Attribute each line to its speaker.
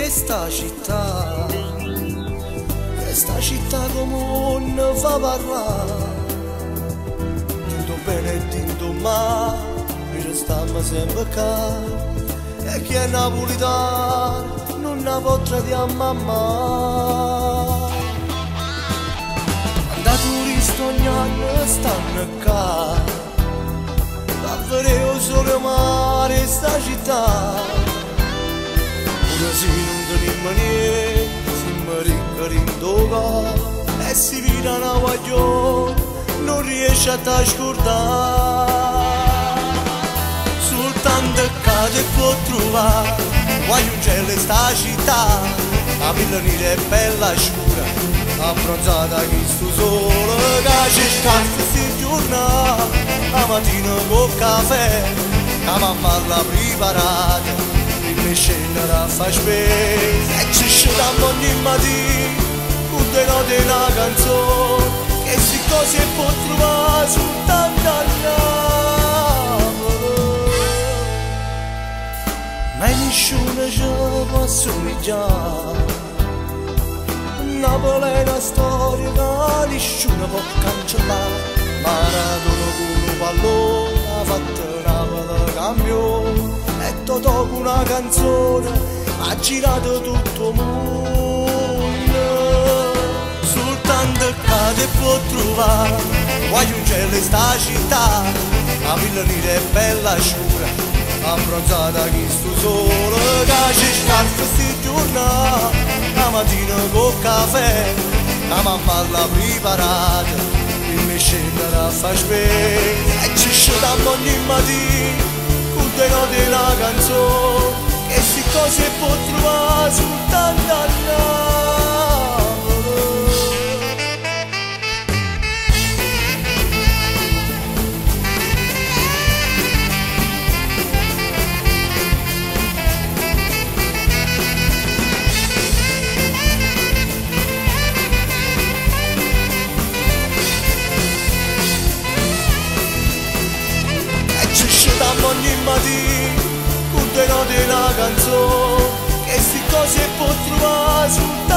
Speaker 1: Chesta città, chesta città come non fa parlare, dint' bene e dint' male, noi stiamo sempre qua, e chi è napolitano non la può tradire a mamma. Da turista ogni anno stanno qua, a vedere sole mare sta città. Pure se non teniamo niente, siamo ricchi in core, e si vede una guaglione, non riesce a te scordare. Soltanto che te può trovare, guaglioncella sta città, la pelle nera è bella scura, abbronzata chi sto sole, che ci scarfa sti giornate, la mattina col caffè, la mamma l'ha preparata, prima scendere a far spesa, e ci sciamo ogni mattina, con due note e una canzone, che si cose può trovare soltanto a Napoli. Ma nessuno ci può assomigliare, Napoli è una storia che nessuno può cancellare. Maradona con un pallone ha fatto Napoli campione, e Totò con una canzone ha girato tutto il mondo. Soltanto che te può trovare, guaglioncella sta città, la pelle nera è bella scura, abbronzata chi sto sole, che ci scarfa sti giornate, la mattina col caffè, la mamma l'ha preparata, prima scendere a far spesa, e ci sciamo ogni mattina, con due note e una canzone, che si cose può trovare soltanto a Napoli. Ogni mattina, con due note e una canzone, che sti cose può trovare soltanto